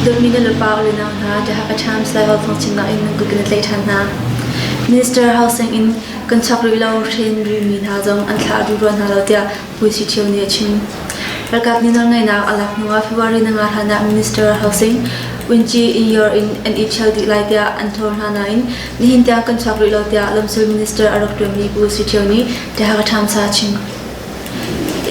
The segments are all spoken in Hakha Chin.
Dawtmi nulepa u le nau hna, The Hakha Times Laiholh thawngchimnak in nan kut kan i tlaih ṭhan hna. Minister housing in kan chuak rih lo hren rihmi hna zong an thlah duh rua hna lo tiah Pu Si Ṭhio nih a chim. Ralkap nih nawlngeihnak a lak hnuah February ninga hlan ah Minister housing Winci Inyor in an i ṭhial dih lai tiah an ṭhawl hna nain nihin tiang kan chuak rih lo tiah lamsul minister a rak ṭuanmi Pu Si Ṭhio nih The Hakha Times ah a chim.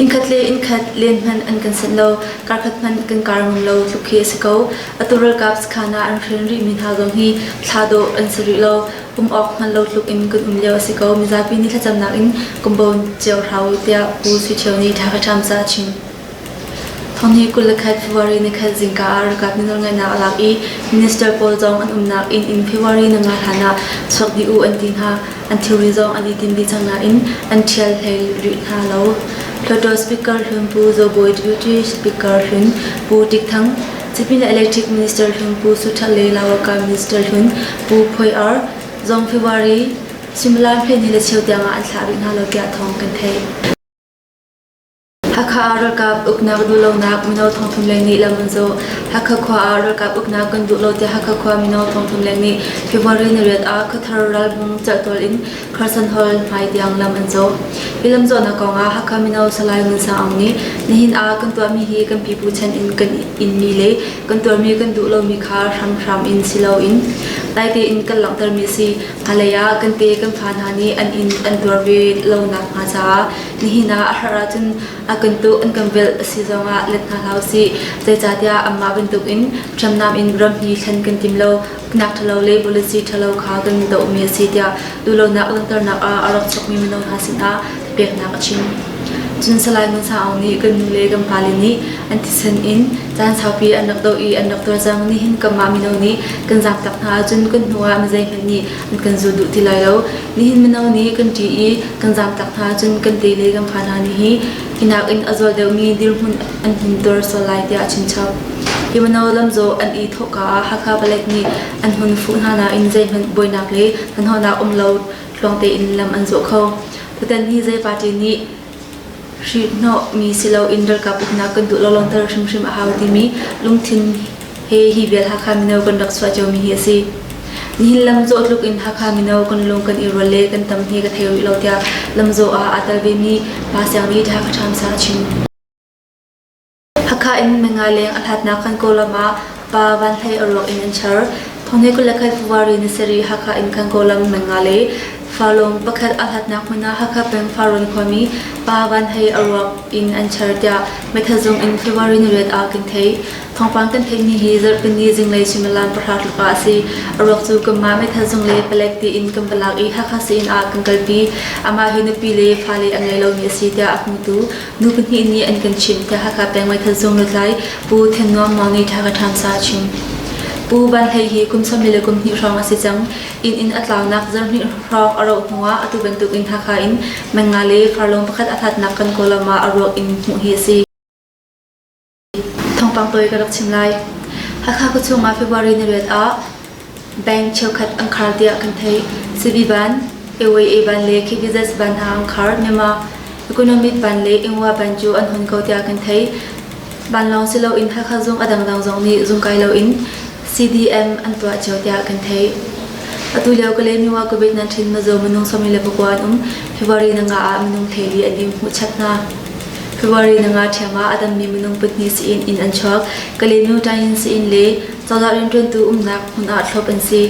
Innkhat le innkhat len hmanh an kan sanh lo, karkhat hmanh kan kar ngam lo tluk khi a si ko. Atu ralkap sakhan ah an hren rihmi hna zong hi thla dawh an si rih lo. Um awk hngal lo tluk in kan um lio a si ko. Mizapi nih thlacamnak in kan bawm cio hlah u tiah Pu Sui Ṭhio nih Ṭha a chim. Thonghnih 21 February nikhat zingka ah ralkap nih nawlngeihnak a lak i minister pawl zong an umnak inn in February ninga hlan ah chuak dih u an ti hna. An thilri zong an i tim dih cang nain an ṭhial hlei rih hna lo. Hluttaw Speaker hlun Pu Zo Bawi Deputy Speaker hlun Pu Tik Thang, Sipin le Electric Minister hlun Pu Su Ṭhat le Lawaka Minister hlun Pu Phuai Ar zong February suimilam 12 le cheu tiang ah an thlah rih hna lo tiah thawng kan theih. Hakha ah ralkap uknak duhlonak mino thongthum leng nih lam an zawh. Hakha khua ah ralkap uknak kan duh lo tiah Hakha khua mino thongthum leng nih February 8 ah Khuathar ralhmung celhtual in Carson Hall hmai tiang lam an zawh. Hi lamzawhnak kong ah Hakha mino Salai Ngun Sang Aung nih nihin ah kan tuahmi hi kan pipu chan in kan inmi le kan tuarmi kan duh lomi kha hramhram in si loin dai tein kan langhtermi a si. Hmailei ah kan te kan fa hna nih an inn an tuar ve lo nakhnga caah Nihin ah a har ahcun a kan tuh an kan velh a si zongah let hna hlah usih. Zeicahtiah anmah bantukin hriamnam in ram hi thlen kan tim lo, uknak ṭhalo le policy ṭhalo kha kan dohmi a si tiah duhlonak langhternak ah a rak chuakmi mino hna sinah peknak a chim. Cun Salai Ngun Sang Aung nih kan nu le kan pale nih an thisen in caan saupi an rak doh i an rak tuar cang. Nihin kanmah mino nih kan zaamtak hna ahcun kan hnu ah mi zeihmanh nih an kan zul duh ti lai lo. Nihin mino nih kan ṭih i kan zaamtak hna ahcun kan te le kan fa hna nih hi hi nakin a zual deuhmi dirhmun an hun tuar sual lai tiah a chimchap. Hi mino lamzawh an i thawhka ah Hakha palek nih an hun fuh hna nain zeihmanh buainak le hnahnawhnak um lo tluang tein lam an zawh kho. Tutan hi zei party nih hrihnawhmi si loin ralkap uknak kan duh lo lawngter hrimhrim a hau timi lungthin he hi vial Hakha mino kan rak chuah ciomi hi a si. Nihin lamzawh tluk in Hakha mino kan lung kan i rual le kan tam hi ka thei rih lo tiah lamzawh ah aa tel vemi Pa Siang nih Hakha Times ah a chim. Hakha in Menga leng a hlatnak kan Kawlram ah Pa Van Hlei a ruak in an char. Thonghni 21 February ni sarih Hakha in kan Kawlram Menga le Falung pakhat a hlatnak hmun ah Hakha peng Farrawn khuami Pa Van Hlei a ruak in an char tiah meithal zung in February ni riat ah kan theih. Thawngpang kan theihmi hi zarhpini zinglei suimilam pahra tluk ah a si. A ruak cu kanmah meithal zung le palek tiin kan va lak i Hakha sii-inn ah kan kalpi. Amah hi nupi le fale a ngei lomi a si tiah a hmutu nu pahnih nih an kan chimh tiah Hakha peng meithal zung lutlai Pu Then Nuam Maung nih Hakha Times ah a chim. Pu Van Hlei hi kum sawmli le kum hnih hrawng a si cang. Inn in a tlaunak zarhhnih hrawng a rauh hnuah atu bantukin Hakha in Menga le Farlawng pakhat a hlatnak kan Kawlram ah a ruak in hmuh hi a si. Thawngpang tawi ka rak chim lai. Hakha khuachung ah February ni riat ah bank cheukhat an khar tiah kan theih. CB Ban, AYA Ban le KBZ Ban hna an khar. Myanmar Economic Ban le Ingwa Ban cu an hun ko tiah kan theih. Ban lawng si loin Hakha zung a dangdang zong nih zung kai loin CDM an tuah cio tiah kan theih. Atu lio Kalaymyo ah COVID-19 mizaw minung 29 an um. February nanga ah minung 14 an i hmuh chap hna. February nanga ṭhiam ah a dammi minung pahnih sii-inn in an chuak. Kalaymyo Tayin sii-inn le cozah rianṭuantu umnak hmun ah thlop an si.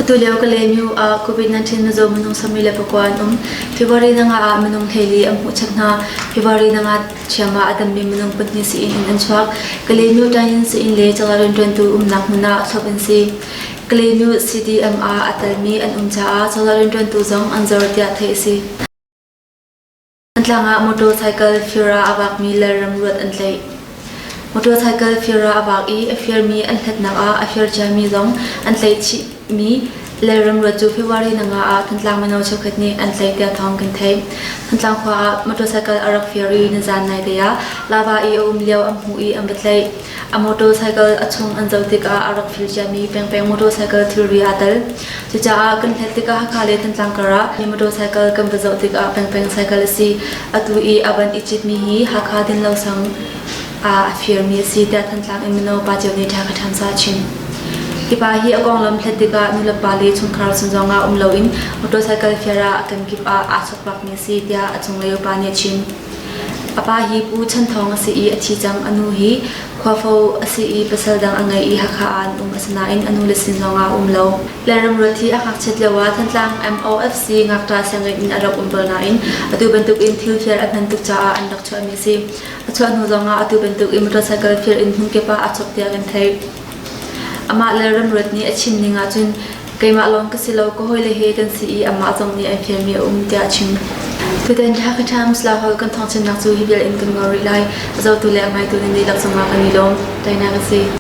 Atu lio Kalaymyo ah COVID-19 mizaw minung 29 an um. February nanga ah minung 14 an hmuh chap hna. February nanga ṭhiam ah a dammi minung pahnih sii-inn in an chuak. Kalaymyo Tayin sii-inn le cozah rianṭuantu umnak hmun ah thlop an si. Kalaymyo CDM ah a telmi an um caah cozah rianṭuantu zong an zor tiah theih a si. Thantlang ah motorcycle fir ah a vakmi Lalramruat an tlaih. Motorcycle fir ah a vak i a firmi an hlatnak ah a fir ciami zong an tlaih chihmi Lalramruat cu February nanga ah Thantlang mino cheukhat nih an tlaih tiah thawng kan theih. Thantlang khua ah motorcycle a rak fir i nizaan naite ah lava i a um lio an hmuh i an va tlaih. A motorcycle a chung an zoh tikah a rak fir ciami pengpeng motorcycle thilri aa tel. Cucaah kan hlet tikah Hakha le Thantlang karah mi motorcycle kan va zoh tikah pengpeng cycle a si. Atu i a van i citmi hi Hakha Dinlo sang. ah a firmi a si tiah Thantlang in mino pa cio nih Hakha Times ah a chim. Hi pa hi a konglam hlat tikah nulepa le chungkhar sin zongah um loin motorcycle fir ah a kenkip ah aa chokvakmi a si tiah a cunglei upa nih a chim. A pa hi Pu Chan Thawng a si i a thi cang. A nu hi Khuafo a si i pasal dang a ngei i Hakha ah an um. Asinain a nule sin zongah a um lo. Lalram Ruat hi a ngakchiat lio ah Thantlang MOFC ngakṭah sianginn in a rak um bal nain atu bantukin thil fir a hman tuk caah an rak chuahmi a si. A chuah hnu zongah atu bantukin motorcycle fir in hmunkip ah aa chok tiah kan theih. Amah Lalram Ruat nih a chim ning ahcun keimah lawng ka si lo, ka hawile he kan si i amah zong nih an fialmi a um tiah a chim. Tutan Hakha Times Lahol kan thawngchimnak cu hi vial in kan ngol rih lai. A zohtu le a ngaitu nan dihlak cungah kan i lawm. Tainak a si.